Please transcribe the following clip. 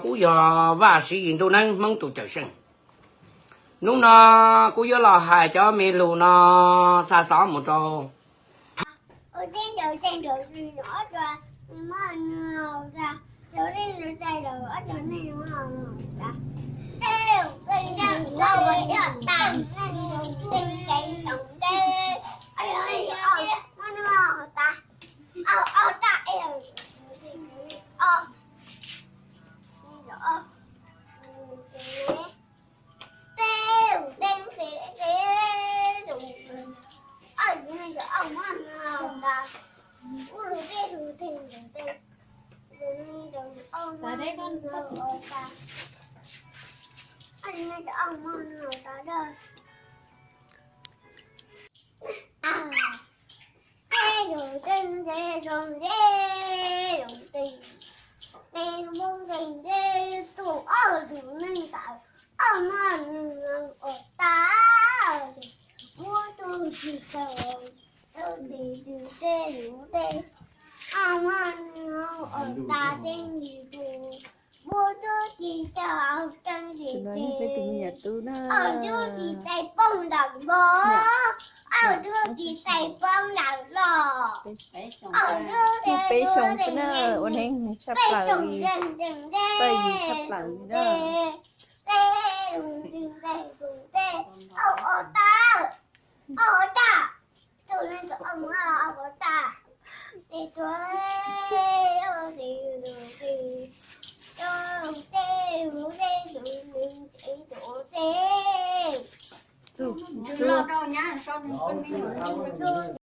Kuv yog Vaj Siv Yis Ntuj Neeb Hmoob tus cawm seej. Hnub no kuv yuav los hais cov me lus no xa xov mus rau Tej yus tej ntse zoo ntev zoo tis, tej lub nqis ntev tuaj ob tug neeg ntawd, ob mab nws ua tas, muab tus tsis tau, tus tis tus tej yus tej, ob mab nws ua tas tej yus tus, muab tus tsis tau teeb tis tej, ob tug tsis tais poob ntawm npoo, ob tug tsis tais poob ntawm los, ob tug peb xyoo xwb na, ua neeb tshaj plaws li, pab yus tshaj plaws li na. Tej tus tis tej tus tej, ob tag, ob tag, tus neeg tus ob muab ob tag, tej tus, tej tus, tej tus, tej tus, tej tus, tej tus, tej tus.